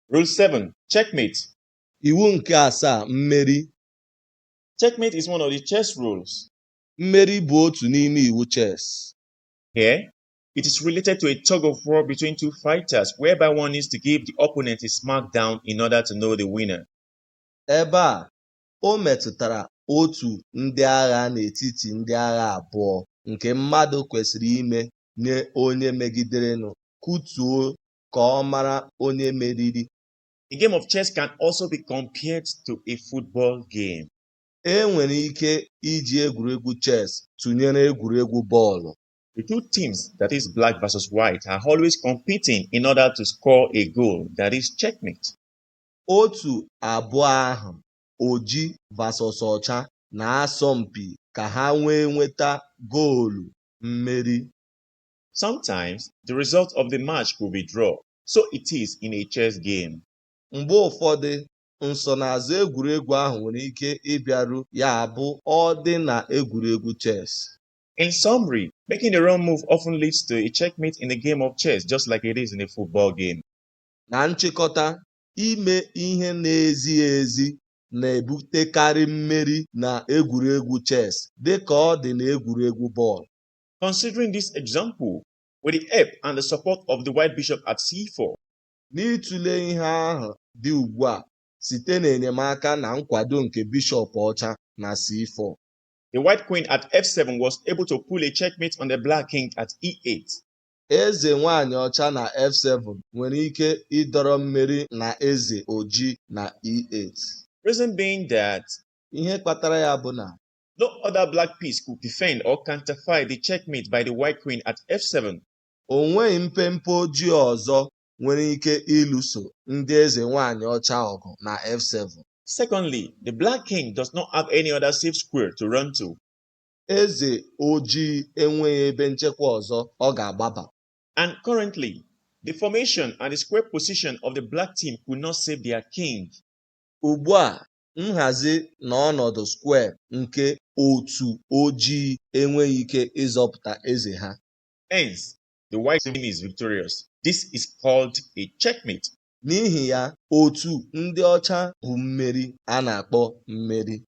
Rule 7. Checkmate. Iwu nke asaa, mmeri. Checkmate is one of the chess rules. Mmeri bụ otu n'ime iwu chess. Here, it is related to a tug of war between two fighters whereby one needs to give the opponent a smackdown in order to know the winner. Ebe a, o metụtara otu ndị agha n'etiti ndị agha abụọ nke mmadụ kwesịrị ime nye onye megiderenụ kụtuo ka ọ mara onye meriri. A game of chess can also be compared to a football game. E nwere ike iji egwuregwu chess tụnyere egwuregwu bọọlụ. The two teams, that is, black versus white, are always competing in order to score a goal, that is, checkmate. Otu abụọ ahụ, oji versus ọcha, na-asọ mpi ka ha wee nweta goolu mmeri. Sometimes the result of the match could be draw. So it is in a chess game. Mgbe ụfọdụ, nsonaazụ egwuregwu ahụ nwere ike ịbịaru ya bụ ọ dị na egwuregwu chess. In summary, making the wrong move often leads to a checkmate in the game of chess, just like it is in a football game. Na nchịkọta, ime ihe na-ezighị ezi na-ebutekarị mmeri na egwuregwu chess dị ka ọ dị na egwuregwu bọọlụ. Considering this example, with the help and the support of the white bishop at c4, N'ịtụle ihe ahụ dị ugbu a site n'enyemaka na nkwado nke bishọp ọcha na c4, the white queen at f7 was able to pull a checkmate on the black king at e8. Eze nwanyị ọcha na f7 nwere ike ịdọrọ mmeri na eze ojii na e8. Reason being that Ihe kpatara ya bụ na no other black piece could defend or counterfight the checkmate by the white queen at f7. O nweghị mpempe ojii ọzọ nwere ike ịlụso ndị eze nwanyị ọcha ọgụ na f7. Secondly, the black king does not have any other safe square to run to. Eze ojii enweghị ebe nchekwa ọzọ ọ ga-agbaba. And currently, the formation and the square position of the black team could not save their king. Ugbu a, nhazi na ọnọdụ square nke otu ojii enweghị ike ịzọpụta eze ha. Hence, the white team is victorious. This is called a checkmate. N'ihi ya, otu ndị ọcha bụ mmeri a na-akpọ mmeri.